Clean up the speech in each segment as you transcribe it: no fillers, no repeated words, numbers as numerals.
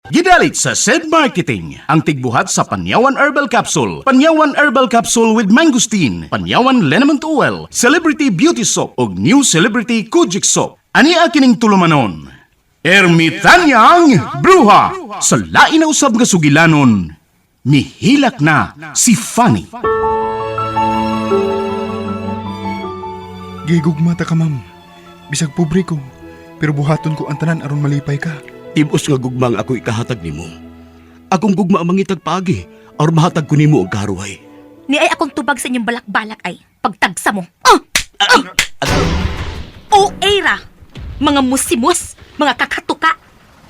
Gidalit sa SED Marketing, ang tigbuhat sa Panyawan Herbal Capsule, Panyawan Herbal Capsule with Mangosteen, Panyawan Liniment Oil, Celebrity Beauty Soap, ug New Celebrity Kojic Soap. Ani kining tulumanon? Ermitanyang Bruha! Sa lain na usab nga sugilanon, mihilak na si Fanny. Gigugma ta ka, ma'am. Bisag pobre ko, pero buhaton ko ang tanan aron malipay ka. Tibos nga gugma ang ako ikahatag nimo. Akong gugma ang mangitag paagi aron mahatag ko nimo ang karuhay. Ni ay akong tubag sa inyong balak-balak ay pagtagsa mo. Ah! Ah! O era, mga musimus, mga kakatuka.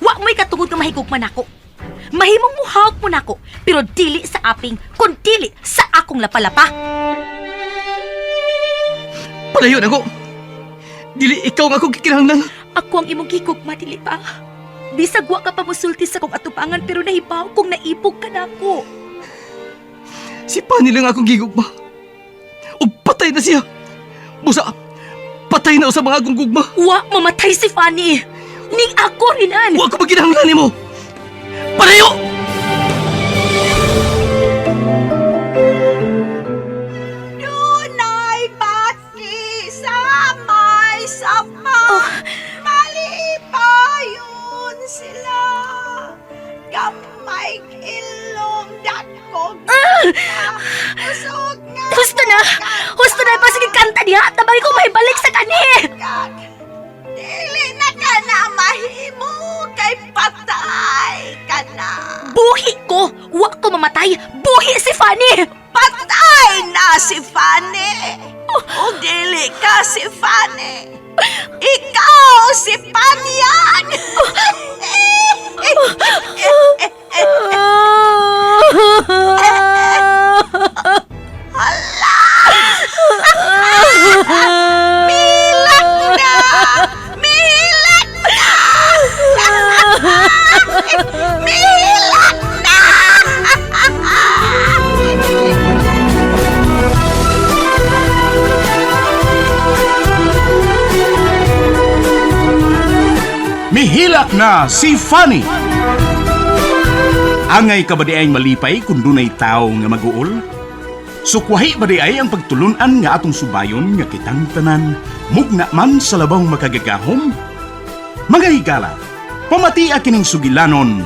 Wa mo'y katungod nga mahigugma nako. Mahimong muhawak mo nako, pero dili sa aping, kun dili sa akong lapalapa. Palayo na ko. Dili ikaw nga akong gikinahanglan. Ako ang imong gigugma, dili ba? Bisag wa ka pa musulti sa kong atubangan pero nahibaw kung naibog ka nako. Si Pani lang akong gigugma. Ug patay na siya. Busa, patay na sa mga akong gugma. Wa mamatay si Fanny. Ning ako rinan. Wa ko maginahanglan nimo. Palayo! Dunay bati sa may sapa. Malipayon sila. Gamay ilong dakog. Usog nga. Husto na! Husto na! Pasige kanta diha! Tabang ko may balik sa kani! Kag, dili na ka na mahimo kay patay ka na. Buhi ko! Wa ko mamatay! Buhi si Fanny! Patay na si Fanny. O dili ka si Fanny. Ikaw si Panyag. Milak na! Milak na! Milak na! Mihilak na si Fanny. Angay ka ba di ay malipay kung dunay tao nga maguol? Sukwahi ba di ay ang pagtulunan nga atong subayon nga kitang tanan, mugna man sa labang makagagahom? Mga higala, pamatia kining sugilanon.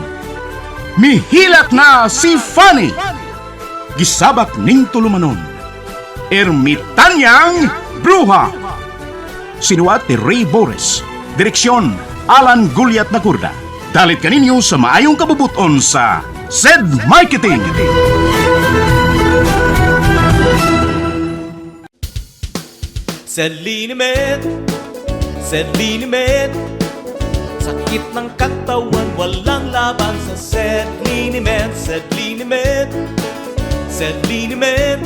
Mihilak na si Fanny! Gisabak ning tulumanon. Ermitanyang Bruha! Sinuat ni Ray Boris. Direksyon, Alan Guliat Nakurda. Dalit kaninyo sa maayong kabubuton sa SED Marketing. Selinimet, Selinimet. Sakit ng katawan, walang laban sa Selinimet, Selinimet, Selinimet.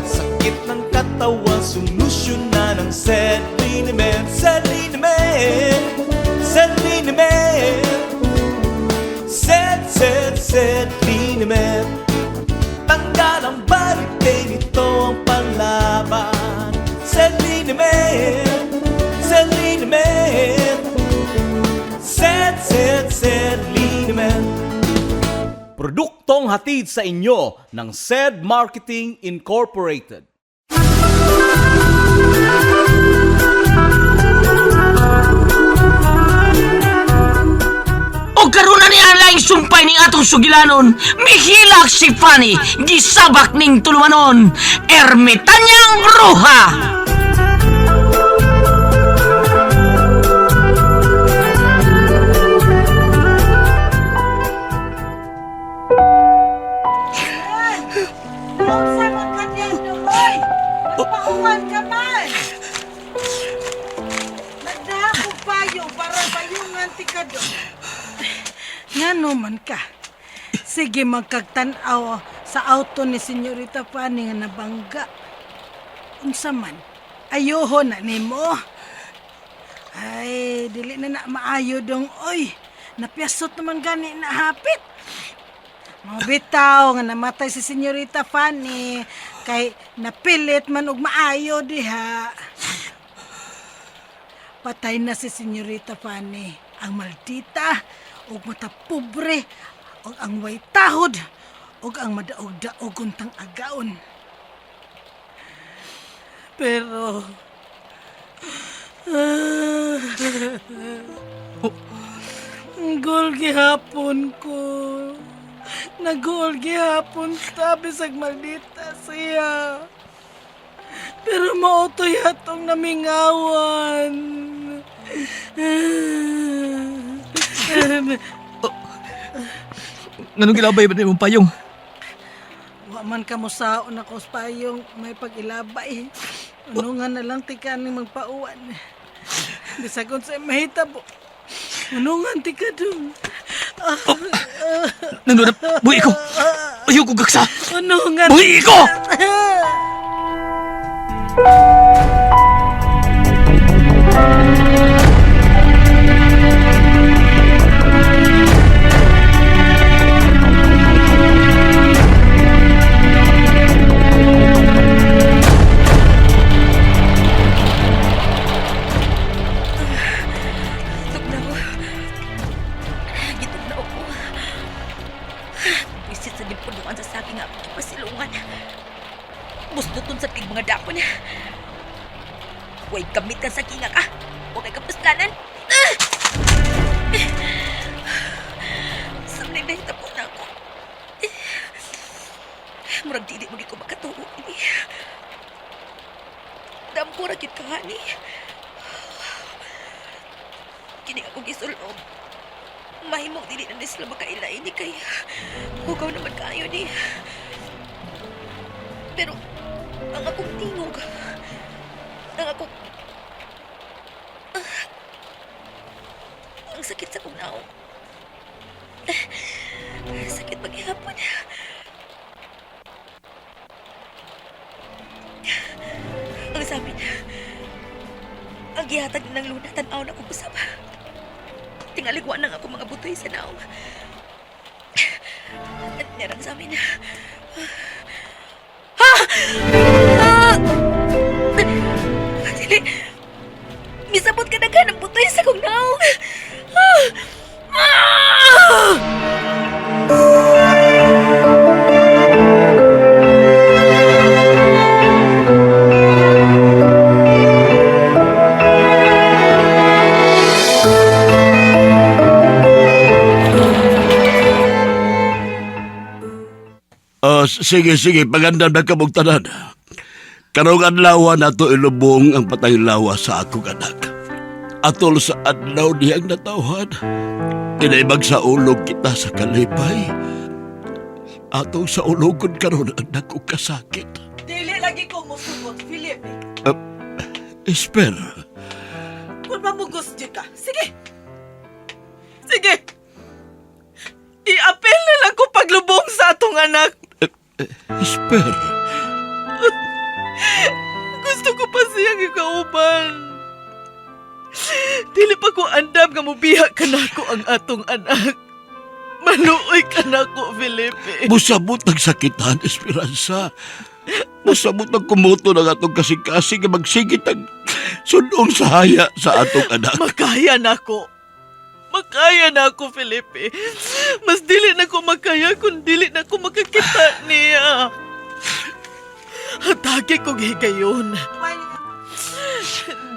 Sakit ng katawan, solusyon na ng Selinimet, Selinimet, Selinimet. Sed, sed, Selinimet. Tanggal ang baritin, ito ang panlaban. Selinimet, Selinimet. Sed, sed, Selinimet. Produktong hatid sa inyo ng SED Marketing Incorporated. O karon na ni ang sumpay ning atong sugilanon. Mihilak si Fanny, gisabak ning tulumanon. Ermitanyang bruha! Unsa man ka diyan, Dumoy? Nagpauwan ka man. Nagdaha ko payo para payungan ti ka do. Ngano man ka? Sige magkagtan-aw sa auto ni Senyorita Fanny nga nabangga. Unsa man? Ayoho na nimo. Ay, dili na na maayo dong oy. Napiyasot naman gani na hapit. Mabitaw nga namatay si Senyorita Fanny kay napilit man og maayo diha. Patay na si Senyorita Fanny. Ang maldita. Ug mata pobre ug ang way tahod ug ang madaog-daog untang agaon. Pero Gol gihapon ko. Nagol gihapon ta bisag maldita siya. Pero mao to yatong namingawan. Nganong gilabay ba na imong payong? Wa man ka mo saon ako sa payong may pag-ilabay. Unungan na lang tika ni magpauwan. Bisag unsay mahitabo. Unungan tika dong. Nandun na, buhi ko! Ayaw ko gaksa! Unungan. Buhi ko! Tugnaw. Gitugnaw ko. Bisit sa dipunuan sa saking nga akong gipasilungan. Busduton sa kig mga dapon. Huwag kamit ka sa kinga ka. Huwag kay kapuslanan. Ah! Samlay na hitabo na ako. Murag dili mo ko makatuo ini. Damko ra gyud ka hani. Kini akong gisulob. Mahimong dili na ni sila makaila ini kay hugaw naman kaayo ni. Pero ang akong tingog, ang akong ang sakit sa akong naong. Sakit maghihapon. Ang sabi niya, ang gihatag ng luna, tanaw na kong usap. Tingaligwa nang ako mga butoy sa naong. Nerang sa amin. Ha! Ah! Dili. Misabot ka na ka ng butoy sa kong naong. Ah! Ah! Ah, sige, sige, paganda na kamong tanan. Karong adlaw nato ilubong ang patay lawa sa akong anak. Atol sa adlaw niyang natawhan. Inaibag sa ulog kita sa kalipay. Atong sa ulogon karon ang dako kasakit. Dili lagi ko musugot, Felipe. Esper, Kung mamugos di ka, sige. Sige. I-apel na lang ko paglubong sa atong anak. esper. Gusto ko pa siyang ikauban. Dili pa ko andam nga mubiha ka nako ang atong anak. Maluoy ka nako, Felipe. Musabot ang sakitan, Esperanza. Musabot ang kumuto ng atong kasing-kasing nga magsigit ang sunong sahaya sa atong anak. Makaya nako. Makaya na ako, Felipe. Mas dili na ko makaya kung dili na ko makakita niya. Hatagi kong higayon.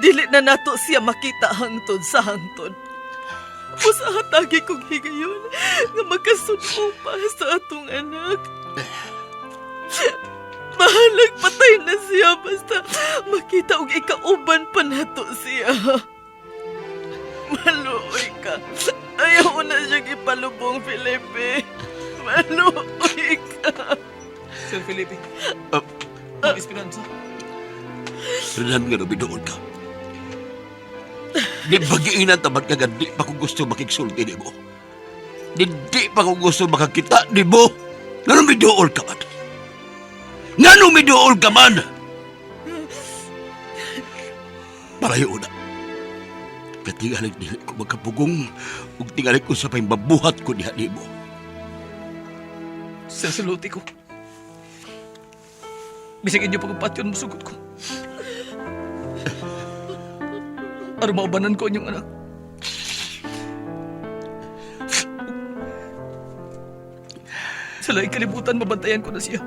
Dili na nato siya makita hangtod sa hangtod. Usa hatagi kong higayon nga magkasuno pa sa atong anak. Bahalag patay na siya basta makita og ikauban pa nato siya. Maluoy ka. Ayaw ko na siyang ipalubong, Felipe. Maluoy ka. Sir Felipe. Ma'am Esperanza. Renan nga nabidoon ka. Di bagiinan taman ka nga di pa ko gusto makigsulti ni mo. Di, di pa ko gusto makakita ni mo. Nga numidool ka man. Nga numidool ka man! Parayo na. Katingalig dili ko magkapugong ug tingalig ko sa pa'y mabuhat ko diha nimo. Sir, saluti ko. Bisag inyo pagpatyon, musugot ko. Aron maubanan ko inyong anak. Sa laing kalibutan, mabantayan ko na siya.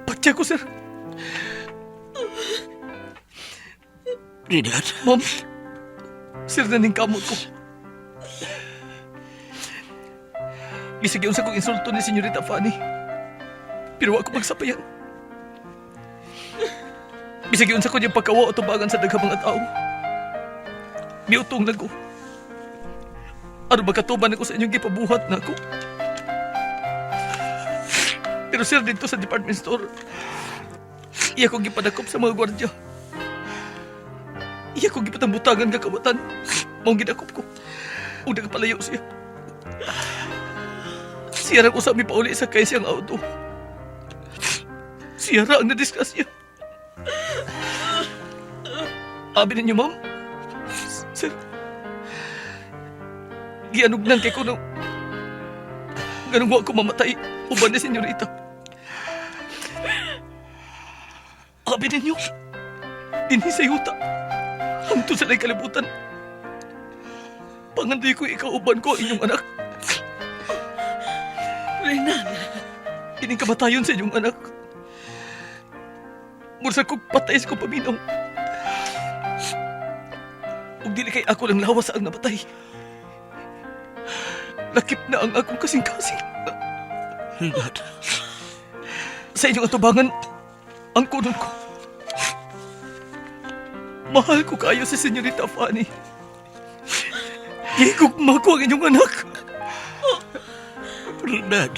Patya ko, sir. Rinat. Ma'am, sir na ning kamot ko. Bisag yun sa kong insulto ni Senyorita Fanny. Pero ako magsapayan. Bisag yun sa kong yung pagkawa o tubagan sa daghang mga tao. Miutong lang ko. Ano ba katuban ako sa inyong gipabuhat na ako? Pero sir, dito sa department store, iya kong gipadakop sa mga gwardya. Iya kong gipatambutangan nga kawatan. Maong gidakop ko. Ug nagpalayo siya. Siya ra usab mi pauli sa kay siyang auto. Siya ra ang nadiscuss niya. Abi ninyo, ma'am? Sir, gianugnan kay ko nung ganun wa ko mamatay uban ni senyorita. Abi ninyo, dinhi sa yuta. Hangtod sa lay kalibutan. Pangandoy ko ikaw uban ko ang inyong anak. Renan, Kining kamatayon sa inyong anak. Mursa kong patay sa kong paminaw. Ug dili kay ako lang lawas ang namatay. Lakip na ang akong kasing-kasing. Rinat. Sa inyong atubangan, ang kunon ko. Mahal ko kayo si Senyorita Fanny. Gigugma ko ang inyong anak. Rinat.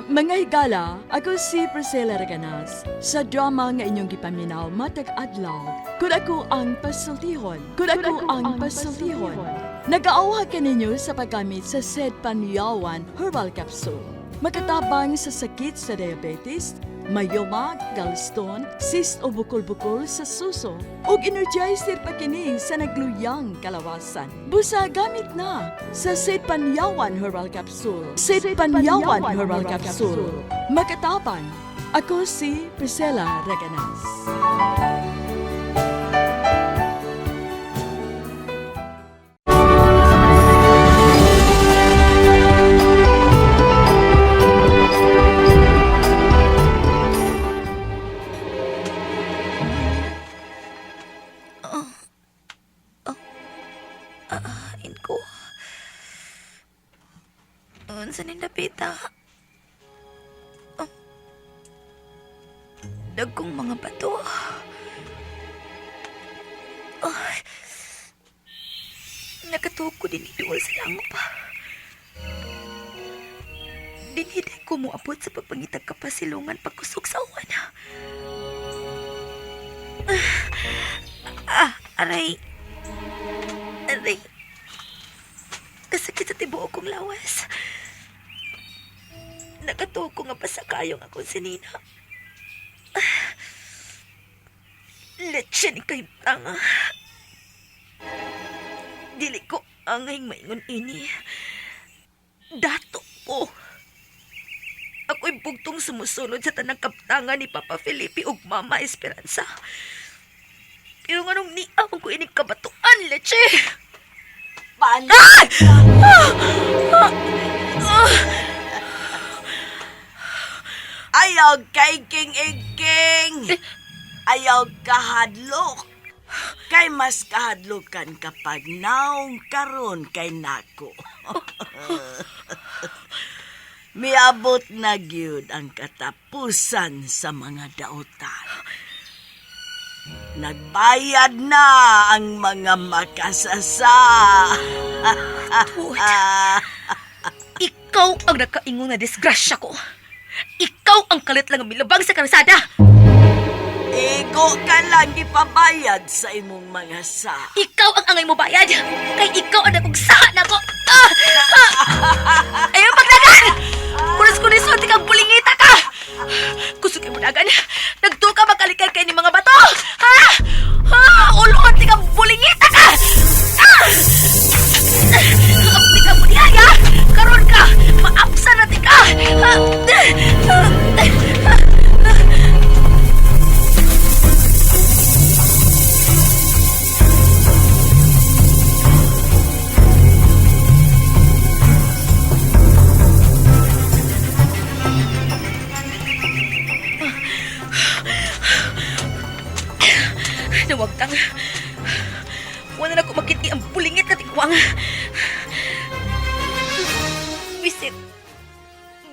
Mga higala, ako si Priscilla Reganas. Sa drama nga inyong gipaminaw matag adlaw, kun ako ang pasultihon, kun ako ang pasultihon. Nag-aawha kaninyo sa paggamit sa said Panyawan Herbal Capsule. Makatabang sa sakit sa diabetes, mayoma, gallstone, cyst o bukol-bukol sa suso, ug energizer pa kini sa nagluyang kalawasan. Busa gamit na sa Said Panyawan Herbal Capsule. Said Panyawan Herbal Capsule. Makatabang. Ako si Priscilla Reganas. Ain ko. Unsa ning dapita? Oh. Dagkong mga bato. Oh. Nakatuog ko din duol sa langop. Dinhiday ko moabot sa pagpangitag kapasilungan pagkusog sa uwan. Ah, aray. Aray. Kasakit sa tibuok kong lawas. Nakatuo ko nga pasakayong akong sinina. Leche ni kay tanga. Dili ko angay maingon ini. Dato ko. Ako'y bugtong sumusunod sa tanang kaptangan ni Papa Felipe ug Mama Esperanza. Pero nganong niamon ko ining kabatuan, leche! Paano? Ayaw kay King Igking! Ayaw kahadlok! Kay mas kahadlokan kapag naong karon kay nako. Miabot na gyud ang katapusan sa mga dautan. Nagbayad na ang mga makasasa. Tuod. Ikaw ang nakaingon na disgrasya ko. Ikaw ang kalit lang ang milabang sa karsada. Igo ka lang ipabayad sa imong mga sa. Ikaw ang angay mo bayad. Kay ikaw ang nagugsaha na ko. Ah! Ah! Ayaw pagdagan! Kunis-kunis mo, kang bulingita ka! Kusog mo dagan. Nagtuo ka magkalikay kay ni mga bato! Ha? Ha? Ulon, ti kang bulingita ka! Ah! Ti ka mo niya, Karon ka! Maapsa na ti ka! Ah!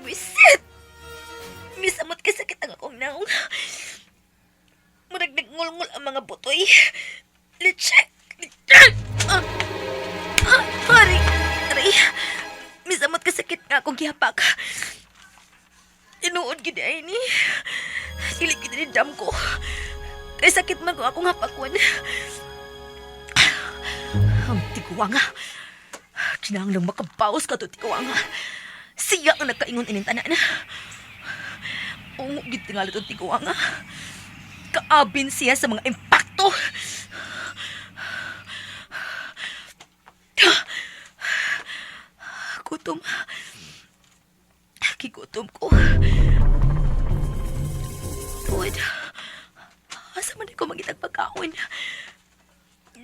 Buisit! Misamot kay sakit ang akong naong. Murag nagngulngul ang mga butoy. Leche! Leche! Ah! Ah! Aray! Aray! Misamot kay sakit nga akong gihapak. Tinuod gid ay ni. Dili gid ni dam ko. Kay sakit man ko akong hapakon. Ang tiguanga. Kinahanglang makabawas ka to tiguanga. Siya ang nagkaingon ining tanan. Ungo gid tingali tong tiguanga. Kaabin siya sa mga impakto. Gutom. Gigutom ko. Tuod. Asa man ko mangitag pagkaon?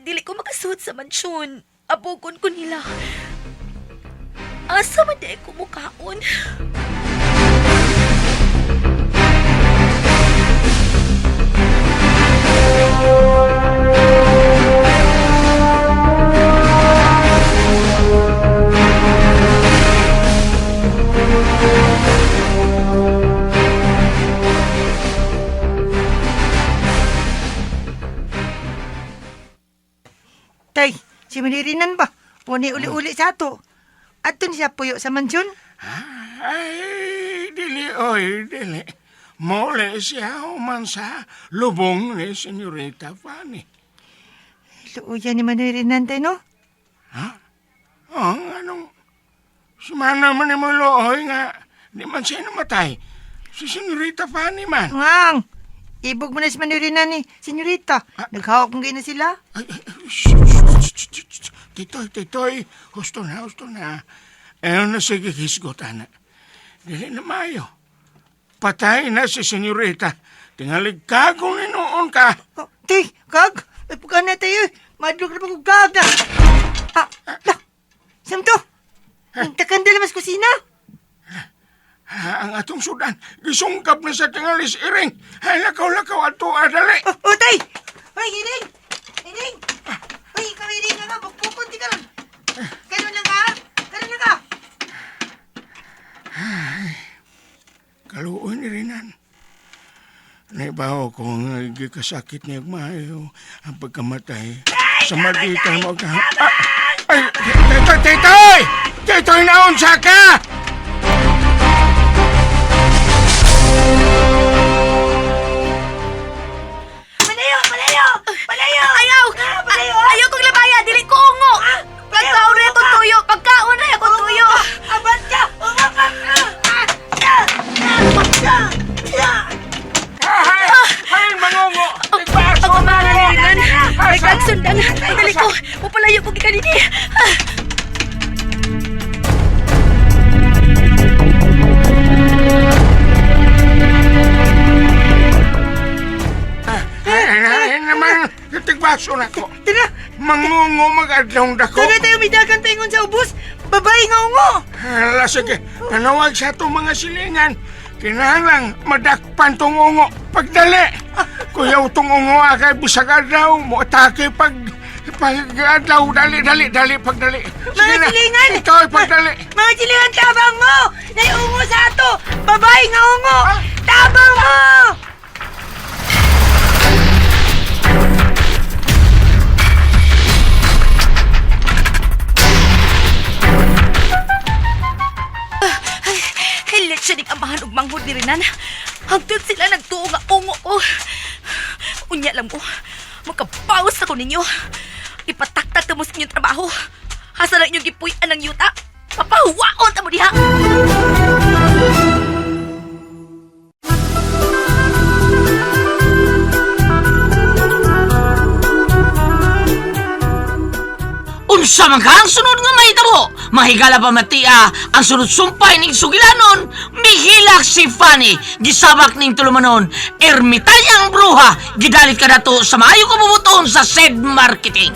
Dili ko makasuot sa mansyon. Abogon ko nila. Asa man di ko mukaon? Tay, si Manirinan ba? Wani uli-uli sa ato. Aton siya puyo sa mansyon. Ay, dili, oy, dili. Mole siya human sa lubong ni Senyorita Fanny. Luuyan ni Manirinan tay, no? Oh, anong... Sumana man ni mo looy nga, di man siya namatay. Si Senyorita Fanny man. Ngang! Ibog mo na si Manirinan ni Senyorita. Naghawak mong na sila. Ay, ay, ay, shh, shh, shh, shh, shh. Titoy, titoy, husto na, husto na. Ayaw na sige hisgot, ana. Dili na maayo. Patay na si Senyorita. Tingalig ka kung inoon ka. Oh, tay, kag! Ay, pagka na tayo. Madlog na pag kag na. Ah, la! Sam to? Ang takanda mas kusina. Ha, ang atong sudan, gisungkap na sa tingalis iring. Ay, lakaw-lakaw ato, adali. Oh, oh, tay! Ay, hiling! Hiling! Ay, ikaw hiling nga nga. Bukbukon di ka lang. Ganun lang ka? Ganun lang ka? Kaluoy ni Rinan. Naibaw ko nga gikasakit niya maayo ang pagkamatay. Sa magitan mo ka. Ah, ay, titoy, titoy! Titoy, naunsa ka! Malayo! Malayo! Malayo! Ayaw! Malayo! Ayaw kong labaya! Dili ko ungo! Pagkaon na akong tuyo! Pagkaon na akong tuyo! Abad ka! Ungo ka! Ah! Ah! Ah! Ah! Ay, ay, mangungo! Tigbaso Ako na mga mo! nalinan! May kagsundan! Dali ko! Mupalayo ko gikanini! Ay, ay, naman, tigbaso na ko. Tara! Mangungo mag-adlong dako. Tara tayo midagan paingon sa ubos! Babae nga ungo! Hala, sige. Panawag sa itong mga silingan. Kinahanglang madakpan tong ungo. Pagdali. Kuyaw tong ungo akay bisag adlaw. Mo atake pag pag adlaw dali dali dali pagdali. Mga Sige na. silingan! Ikaw ay pagdali. Mga silingan, tabang mo! Naiungo sa ato! Babae nga ungo! Tabang mo! Hilit siya ning amahan og manghod ni Renan. Hangtod sila nagtuo nga ungo ko. Unya lang ko. Makabawas ako ninyo. Ipataktak ta mo sa inyong trabaho. Asa lang inyong gipuy-an ng yuta. Papahuwaon ta mo diha. Unsa man ka ang sunod nga mahitabo? Mahigala pa matia ang sunod sumpay ning sugilanon, mihilak si Fanny, gisabak ning tulumanon, ermitanyang bruha, gidalit ka dato sa maayo kabubuton sa said marketing.